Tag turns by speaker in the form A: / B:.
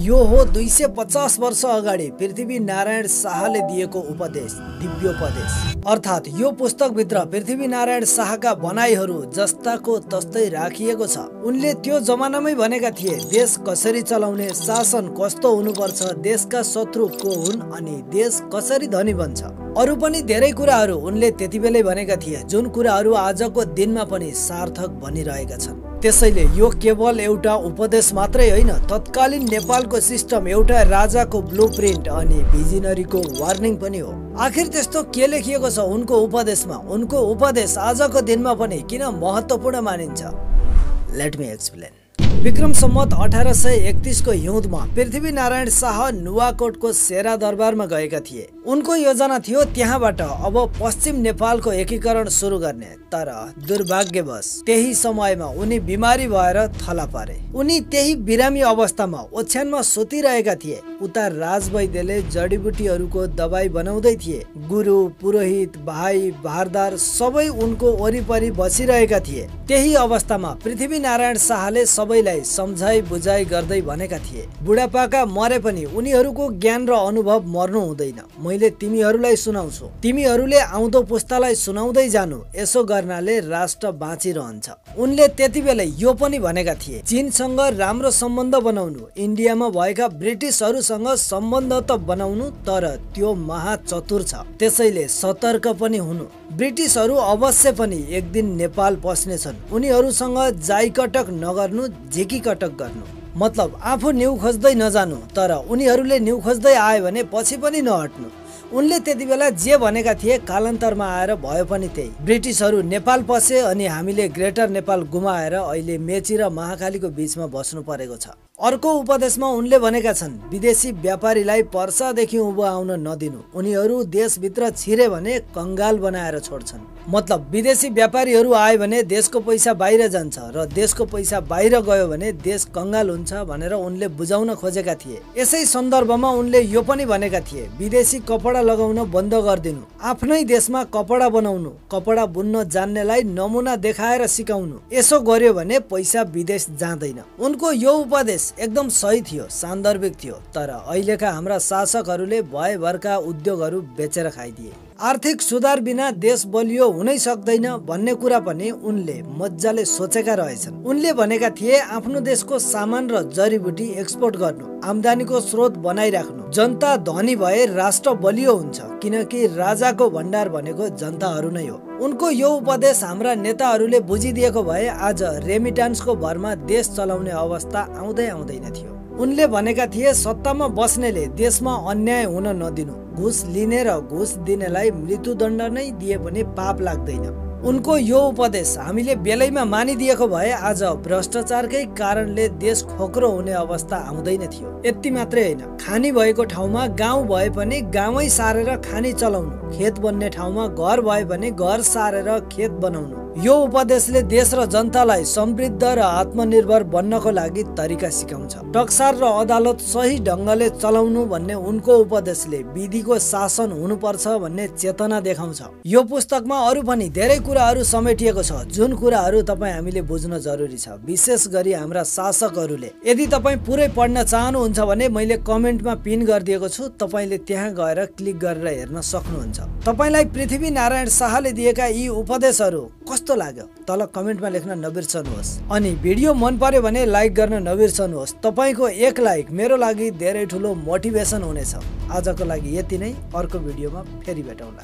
A: यो हो 250 वर्ष अगाडि पृथ्वी नारायण शाहले दिएको उपदेश, दिव्योपदेश। अर्थात् यो पुस्तकभित्र पृथ्वी नारायण शाहका भनाइहरू जस्ताको तस्तै राखिएको छ। उनले त्यो जमानामै भनेका थिए, देश कसरी चलाउने, शासन कस्तो हुनुपर्छ, देशका शत्रु को हुन् अनि देश कसरी धनी बन्छ। अरू पनि धेरै कुराहरू उनले त्यतिबेलै भनेका थिए, जुन कुराहरू आजको दिनमा पनि सार्थक बनिरहेका छन्। त्यसैले यो केवल एउटा उपदेश मात्रै होइन, तत्कालीन नेपालको सिस्टम, एउटा राजाको ब्लुप्रिन्ट अनि भिजनरीको वार्निङ पनि हो। आखिर त्यस्तो के लेखिएको छ उनको उपदेशमा? उनको उपदेश आजको दिनमा पनि किन महत्त्वपूर्ण मानिन्छ? Let me explain. Vikram Samvat 1831 को हिउँदमा पृथ्वी नारायण शाह नुवाकोटको सेरा दरबारमा गएका थिए। उनको योजना थियो त्यहाँबाट अब पश्चिम नेपालको एकीकरण सुरु गर्ने। तर दुर्भाग्यवश त्यही समयमा उनी बिमारी भएर थला पारे। उनी त्यही बिरामी अवस्थामा ओछ्यानमा सुतिरहेका थिए। उता राजवैद्यले जडीबुटीहरूको दबाई बनाउँदै थिए। गुरु, पुरोहित, भाइ, भारदार सबै उनको वरिपरि बसिरहेका थिए। त्यही अवस्थामा पृथ्वी नारायण शाहले सबैलाई सम्झाइ बुझाइ गर्दै भनेका थिए, बुढापाका मरे पनि उनीहरूको ज्ञान र अनुभव मर्नु हुँदैन। मैले तिमीहरूलाई सुनाउँछु, तिमीहरूले आउँदो पुस्तालाई सुनाउँदै जानु। यसो गर्नाले राष्ट्र बाँचिरहन्छ। उनले त्यतिबेलै यो पनि भनेका थिए, चीनसँग राम्रो सम्बन्ध बनाउनु, इन्डियामा भएका ब्रिटिसहरूसँग सम्बन्ध त बनाउनु, तर त्यो महाचतुर छ, त्यसैले सतर्क पनि हुनु। ब्रिटिसहरू अवश्य पनि एक दिन नेपाल पस्नेछन्। उनीहरूसँग जाइकटक नगर्नु, झिकीकटक गर्नु। मतलब आफू न्यु खोज्दै नजानु, तर उनीहरूले न्यु खोज्दै आयो भने पछि पनि नहट्नु। उनले त्यति बेला जे भनेका थिए कालान्तरमा आएर भयो पनि त्यही। ब्रिटिसहरू नेपाल पसे अनि हामीले ग्रेटर नेपाल गुमाएर अहिले मेची र महाकालीको बीचमा बस्नु परेको छ। अर्को उपदेशमा उनले भनेका छन्, विदेशी व्यापारीलाई पर्सादेखि उँभो आउन नदिनु। उनीहरू देशभित्र छिरे भने कंगाल बनाएर छोड्छन्। मतलब विदेशी व्यापारीहरू आए भने देशको पैसा बाहिर जान्छ र देशको पैसा बाहिर गयो भने देश कंगाल हुन्छ भनेर उनले बुझाउन खोजेका थिए। यसै सन्दर्भमा उनले यो पनि भनेका थिए, विदेशी कपडा लगाउन बन्द गरिदिनु, आफ्नै देशमा कपडा बनाउनु, कपडा बुन्न जान्नेलाई नमुना देखाएर सिकाउनु। यसो गर्यो भने पैसा विदेश जाँदैन। उनको यो उपदेश एकदम सही थियो, सान्दर्भिक थियो। तर अहिलेका हाम्रा शासकहरूले भयभरका उद्योगहरू बेचेर खाइदिए। आर्थिक सुधार बिना देश बलियो हुनै सक्दैन भन्ने कुरा पनि उनले मजाले सोचेका रहेछन्। उनले भनेका थिए, आफ्नो देशको सामान र जडीबुटी एक्सपोर्ट गर्नु, आम्दानीको स्रोत बनाइराख्नु। जनता धनी भए राष्ट्र बलियो हुन्छ, किनकि राजाको भण्डार भनेको जनताहरू नै हो। उनको यो उपदेश हाम्रा नेताहरूले बुझिदिएको भए आज रेमिटान्सको भरमा देश चलाउने अवस्था आउँदैन थियो। उनले भनेका थिए, सत्तामा बस्नेले देशमा अन्याय हुन नदिनु। घुस लिने र घुस दिनेलाई मृत्युदण्ड नै दिए पनि पाप लाग्दैन। उनको यो उपदेश हामीले बेलैमा मानिदिएको भए आज भ्रष्टाचारकै कारणले देश खोक्रो हुने अवस्था आउँदैन थियो। यति मात्रै होइन, खानी भएको ठाउँमा गाउँ भए पनि गाउँै सारेर खानी चलाउनु, खेत बन्ने ठाउँमा घर भए पनि घर सारेर खेत बनाउनु। यो उपदेशले देश र जनतालाई समृद्ध र आत्मनिर्भर बन्नको लागि तरिका सिकाउँछ। टक्सार र अदालत सही ढङ्गले चलाउनु भन्ने उनको उपदेशले विधिको शासन हुनुपर्छ भन्ने चेतना देखाउँछ। यो पुस्तकमा अरू पनि धेरै कुराहरू समेटिएको छ, जुन कुराहरू तपाईँ हामीले बुझ्न जरुरी छ, विशेष गरी हाम्रा शासकहरूले। यदि तपाईँ पुरै पढ्न चाहनुहुन्छ भने मैले कमेन्टमा पिन गरिदिएको छु, तपाईँले त्यहाँ गएर क्लिक गरेर हेर्न सक्नुहुन्छ। तपाईँलाई पृथ्वी नारायण शाहले दिएका यी उपदेशहरू कस्तो लाग्यो तल कमेन्टमा लेख्न नबिर्सनुहोस्। अनि भिडियो मन पर्यो भने लाइक गर्न नबिर्सनुहोस्। तपाईँको एक लाइक मेरो लागि धेरै ठुलो मोटिभेसन हुनेछ। आजको लागि यति नै, अर्को भिडियोमा फेरि भेटौँला।